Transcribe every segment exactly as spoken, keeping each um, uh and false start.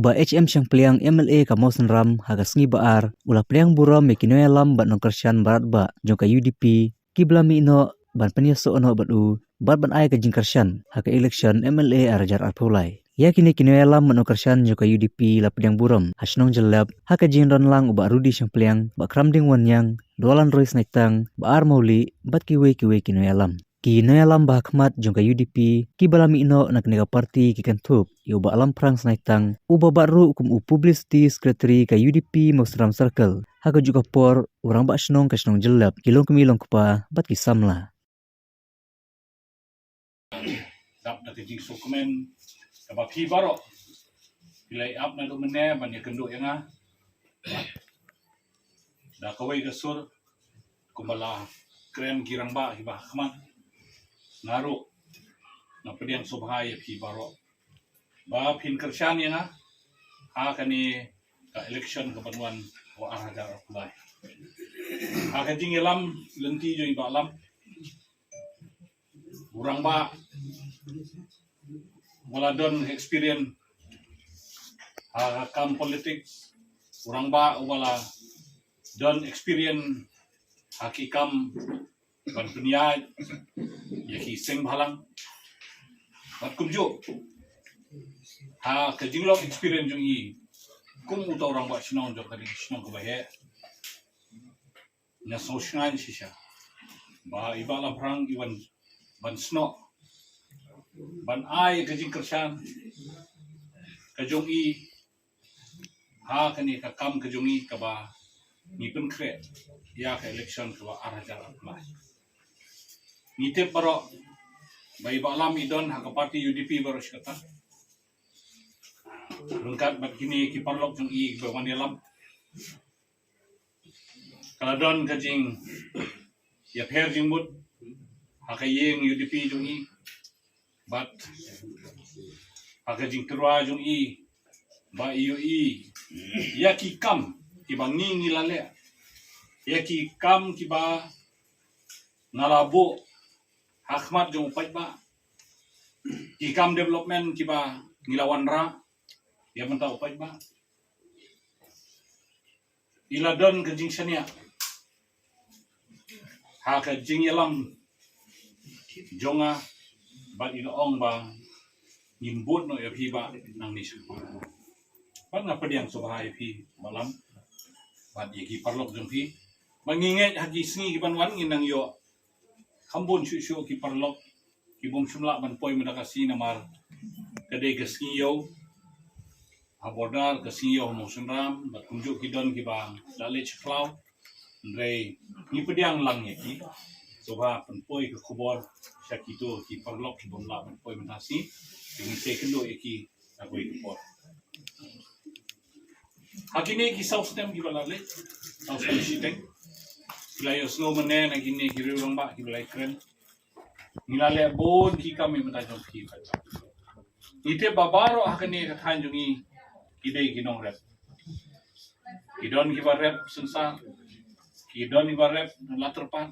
Bah H M Shangpliang M L A ka Mawsynram ha ka sngi Ba-ar u la pdiang burom ïa ki nongïalam bad nongkyrshan baroh jong ka U D P kiba la mih noh ban pynïasoh noh bad u bad ban ai ka jingkyrshan ha ka election M L A ar hajar arphew lai. Ïa kine ki nongïalam bad nongkyrshan jong ka U D P la pdiang burom ha shnong Jyllep ha ka jingdon lang u Bah Rudy Shangpliang, Bah Kramding Wanniang, Dolan Roy Snaitang, Bah R Mawlieh bad kiwei kiwei ki nongïalam. Ki nongïalam ba ha khmat jong ka U D P kiba la mih noh na kane ka party ki kynthup ïa u Bah Lamphrang Snaitang uba bat ruh kum u publicity secretary ka U D P Mawsynram Circle. Ha kajuh ka por u rangbah shnong ka shnong Jyllep, ki longkmie longkpa bad ki samla. Dap da ka jingsngewkmen kaba phi baroh phi la ïap naduh mynne ban ïakynduh ïa nga da kawei ka sur kumba la kren ki rangbah kiba ha khmat. Nga ruh nga pdiang sngewbha ïa phi baroh ba phin kyrshan ïa nga ha kane ka election ka ban wan ha ar hajar arphew lai. Ha ka jingïalam lynti jong i Bah Lam, u rangbah uba la don experience ha ka kam politics, u rangbah uba la don experience ha ki kam ban pynïaid ïa ki seng bhalang. Bad kumjuh ha ka jinglong experience jong i kum uta u rangbah shnong jong kane ka shnong kaba heh, nga sngewsngaiñ shisha ba i Bah Lamphrang i wan ban snoh ban ai ka jingkyrshan ka jong i ha kane ka kam ka jong i kaba ngi pynkhreh ïa ka election kaba ar hajar arphew lai. Ngi tip baroh ba i Bah Lam i don ha ka party U D P baroh shi katta. Ryngkat bad kine ki paralok jong i kiba wan ïalam, ka la don ka jingïapher jingmut ha ka ïing U D P jong i bad ha ka jingtyrwa jong i ba i ïohi ïa ki kam kiba ngi ngi la leh, ïa ki kam kiba nga la buh ha khmat jong u paidbah, ki kam development kiba ngi la wanrah ïa mynta u paidbah. I la don ka jingshaniah ha ka jingïalam jong nga bad i la ong ba ngin bud noh ïa phi ba nangne sha. Bad nga pdiang sngewbha ïa phi Bah Lam bad ïa ki paralok jong phi ba ngi ngeit ha ki sngi ki ban wan ngin nang ïoh kham bun shuh shuh ki paralok ki bym shym lah ban poi mynta ka sngi namar ka dei ka sngi ïew ha border, ka sngi ïew ha Mawsynram bad kumjuh ki don kiba la leit sha khlaw. Hynrei ngi pdiang lang ïa ki, sngewbha pynpoi ka khubor sha kito ki paralok ki bym lah ban poi mynta ka sngi, te ngin sa ïakynduh ïa ki ha kawei ka por. Ha kine ki saw snem kiba la leit, saw snem shiteng, ki la ïohsngew mynne na kine ki riew rangbah kiba la ïakren. Ngi la leh bun ki kam ïa mynta jong ki. Ngi tip ba baroh ha kane ka thaiñ jong ngi ki dei ki nongrep. Ki don kiba rep synsar, ki don kiba rep la tyrpad,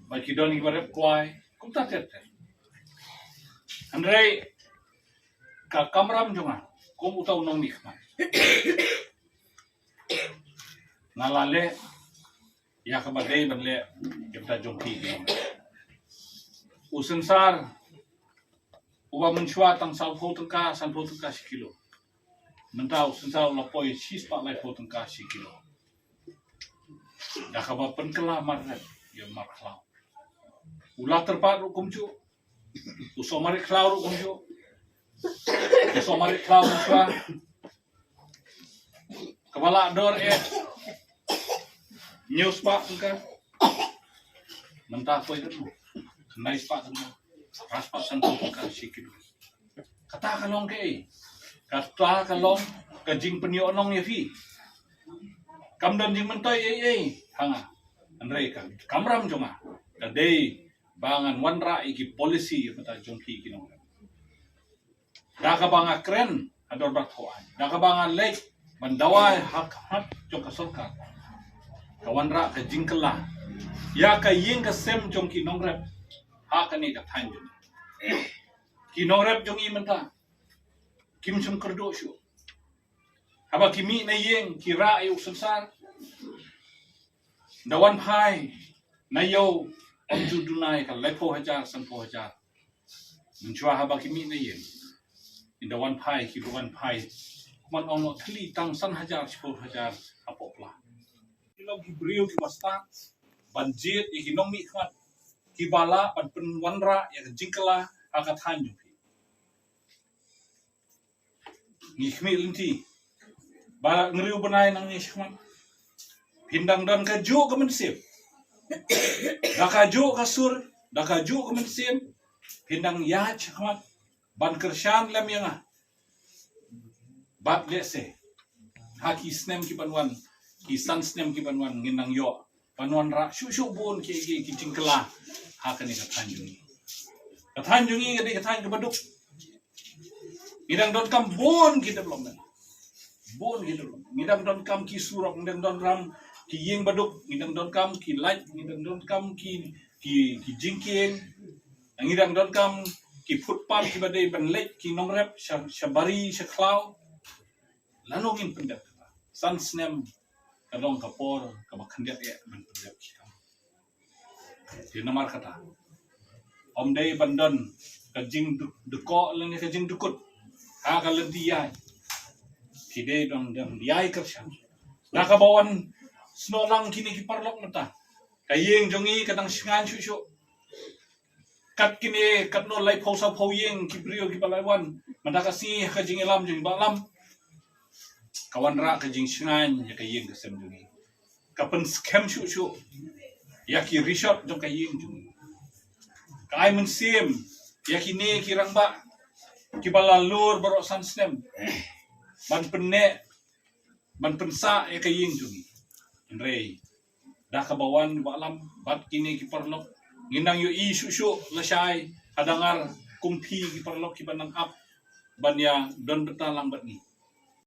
bad ki don kiba rep kwai, kumta ter ter. Hynrei ka kamram jong nga kum uta u nongmihkhmat, nga la leh ïa kaba dei ban leh ïa kata jong ki. U synsar uba mynshuwa tang sawphew tyngka, sanphew tyngka shi kilo, mynta u synsar u la poi shispah laiphew tyngka shi kilo. Da kaba pynkylla mar rep ïa mar khlaw. U la tyrpad ruh kumjuh, u sohmarit khlaw ruh kumjuh. U sohmarit khlaw mynshuwa kaba la dor eh hynñiew spah tyngka, mynta poi katno? Khyndai spah tyngka, phra spah sanphew tyngka shi kilo. Kata ka long kaei? Kata ka long ka jingpynïohnong ïa phi. Kam don jingmyntoi ei ei ha nga. Hynrei ka kamram jong nga ka dei ba ngan wanrah ïa ki policy ïa kata jong phi ki nongrep. Da kaba nga kren ha dorbar thaw aiñ, da kaba nga leit ban dawa ha khmat jong ka sorkar, ka wanrah ka jingkylla ïa ka ïing ka sem jong ki nongrep ha kane ka thaiñ jong ngi. Ki nongrep jong ngi mynta kim shym kyrduh shuh. Haba ki mih na ïing ki rah ïa u synsar. Da wan phai na ïew, ym ju duna ïa ka laiphew hajar, sanphew hajar. Mynshuwa haba ki mih na ïing, ynda wan phai, ki wan phai, kumno ong, thylli tang san hajar, shiphew hajar hapoh pla. Ki long ki briew kiba stad ban jied ïa ki nongmihkhmat kiba lah ban pynwanrah ïa ka jingkylla ha ka thaiñ jong phi. Ngi khmih lynti ba ngi riew bnai nangne shakhmat, phin dang don kajuh ka mynsiem, da kajuh ka sur, da kajuh ka mynsiem, phin dang ïaid shakhmat ban kyrshan lem ïa nga. Bad lehse ha ki snem ki ban wan, ki san snem ki ban wan, ngin nang ïoh ban wanrah shuh shuh bun ki, ki, ki jingkylla ha kane ka thaiñ jong ngi. Ka thaiñ jong ngi ka dei ka thaiñ kaba duk. Ngi dang donkam bun ki development, bun ki development. Ngi dang donkam ki surok, ngi dang donkam ki ïing baduk, ngi dang donkam ki light, ngi dang donkam ki, ki, ki jingkieng. Ngi dang donkam ki footpath kiba dei ban leit ki nongrep sha, sha bari, sha khlaw. Lano ngin pyndep? San snem ka long ka por kaba khyndiat eh ban pyndep kita. Te namar kata, ym dei ban don ka jingdkoh lane ka jingdkut ha ka lynti ïaid. Ki dei ban don ïaid kyrshan. Da kaba wan snoh lang kine ki paralok mynta, ka ïing jong ngi ka dang shngaiñ shuh shuh. Kat kine, katno laiphew sawphew ïing ki briew kiba la wan mynta ka sngi ha ka jingïalam jong i Bah Lam, ka wanrah ka jingshngaiñ ïa ka ïing ka sem jong ngi. Ka pynskhem shuh shuh ïa ki rishot jong ka ïing jong ngi. Ka ai mynsiem ïa kine ki rangbah kiba la lur baroh san snem ban pynneh, ban pynsah ïa ka ïing jong ngi. Hynrei da kaba wan Bah Lam bad kine ki paralok, ngin nang ïohi shuh shuh lashai ha Dangar kum phi ki paralok kiba nang ap ban ïa don bynta lang bad ngi.